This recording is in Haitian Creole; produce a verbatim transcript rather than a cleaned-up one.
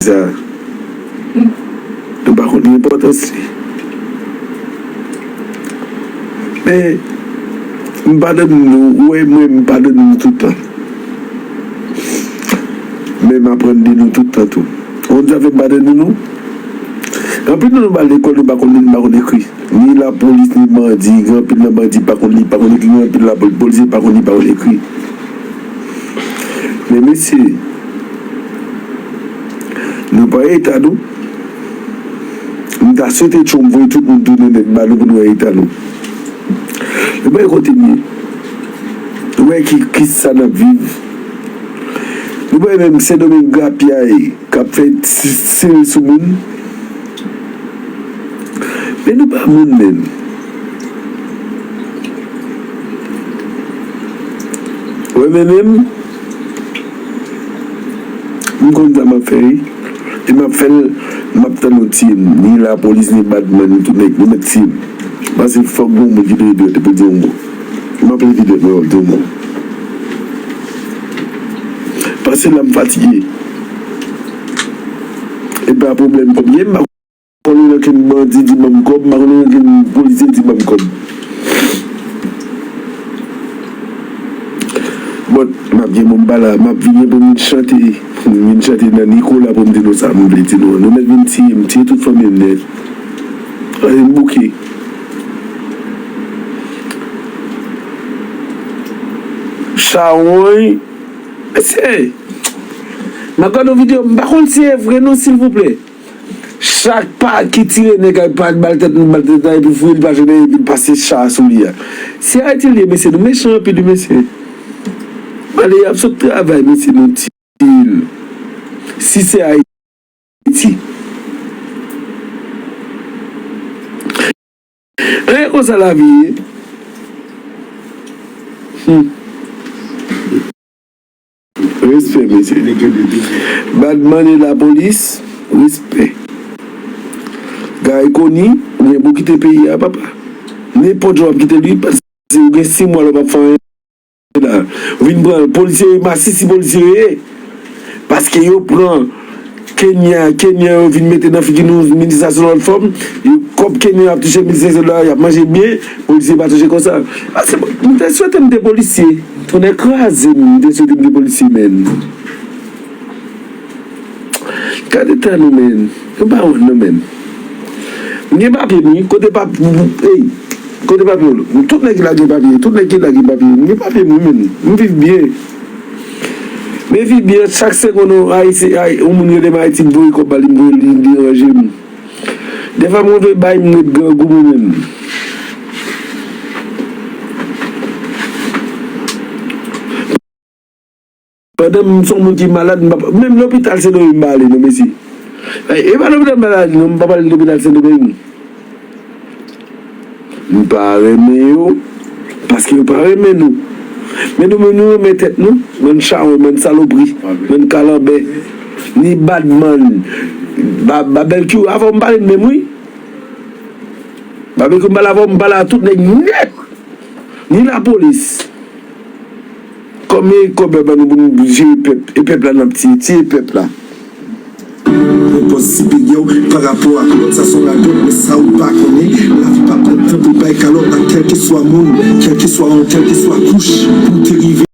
sa, nou pa konn enpòtans li. Men, m padone nou, ou wè mwen, m padone nou tout tan. Men m aprann de nou tout tan tou. Ou konn sa fè m padone nou? Anpil nan nou pa al lekòl, nou pa konn li, nou pa konn ekri. Ni lapolis, ni bandi, gen anpil nan bandi pa konn li, pa konn ekri, gen anpil lapolis, polisye pa konn li, pa konn ekri. Men mesye, nou pa eta nou. M ta swete Trump voye tout moun tounen nèt ba nou pou nou wè eta nou. Nou pa wè kote n ye. Nou wè ki, ki sa n ap viv. Nou pa wè menm Sendomeng grapyay k ap fè ti-, tire sou moun. Men nou pa moun menm. Ou wè men menm, m konn sa m ap fè, wi. E m ap fè l, m ap tann yo tiye m. Ni lapolis, ni badman, ni tout nèg, yo mèt tiye m. Paske fòk gon moun ki dwe dwèt pou di yon mo. M ap leve dwèt mwen, w ap di yon mo. Paske la m fatige. E pa pwoblèm kòb ye, m pa konnen okenn bandi di ban m kòb, m pa konnen okenn polisye di ban m kòb. But, m ap gen bon bala, m ap vini pou m chante, pou m vin chante nan Nikola pou m di nou sa m vle di nou an. Nou mèt vin tiye m, tiye tout fanmi m nèt. Ay, m bouke. Chawony. Mesye, m ap gade yon videyo, m pa konn si e vre non, silvouplè. Chak pa ki tire nèg ay pa bal tèt, bal tèt la, epi foure l pa jwenn, epi l pase cha sou li a. Se Ayiti l ye, mesye, nou mechan anpil, wi, mesye. Malè y ap sot travay, mesye, nou ti l. Si se Ayiti. Anyen konsa lavi ye. Hmm. Respè, mesye. Badman e lapolis, respè. Guy Conille, ou gen pou kite peyi a, papa. Nenpòt jan w ap kite li, paske ou gen sis mwa la w p ap fè anyen la. Ou vin pran polisye, masisi polisye yo ye. Paske yo pran Kenya, Kenya yo vin mete nan figi nou minis la se yon lòt fòm. Yo, kòb Kenya yo ap touche mil senk san dola, y ap manje byen, polisye pa touche konsa. Paske m te swete m te polisye. Tonnè kraze m, m te swete m te polisye, menn. Gade tan nou, menn. Nou pa wont non, menn. M gen papye m, wi. Kote pap-, ey, kote papye w? Tout nèg ki la gen papye. Tout nèg ki la gen papye. M gen papye m, wi, menn. M viv byen. Men viv byen, chak segonn, yon Ayisyen, ay, yon moun rele m Ayiti, m voye kòb ba li, m voye li, li deranje m. Dèfwa m konn voye bay, m ret grangou mwen menm. Pandan m se yon moun ki malad, m pa, menm lopital Sendomeng m pa ale non, mesye. E pa lopital m pa ale non, m pa pale lopital Sendomeng. M pa renmen yo, paske yo pa renmen nou. Men nou menm nou renmen tèt nou, bann chawony, bann salopri, bann kalanbè, ni badman, ba-, babekyou, avè w m pale menm wi. Babekyou m pale avè w, m pale a tout nèg nèt, ni lapolis. Kòm e kòb yo ban nou pou nou jere pèp, e pèp la n ap tiye, tiye pèp la. Yon pòz siperyè w pa rapò ak lòt, sa se yon radòt, men sa ou pa konnen, lavi pa pran tan pou bay kalòt ak kèlkeswa moun, kèlkeswa, kèlkeswa kouch, pou w te rive.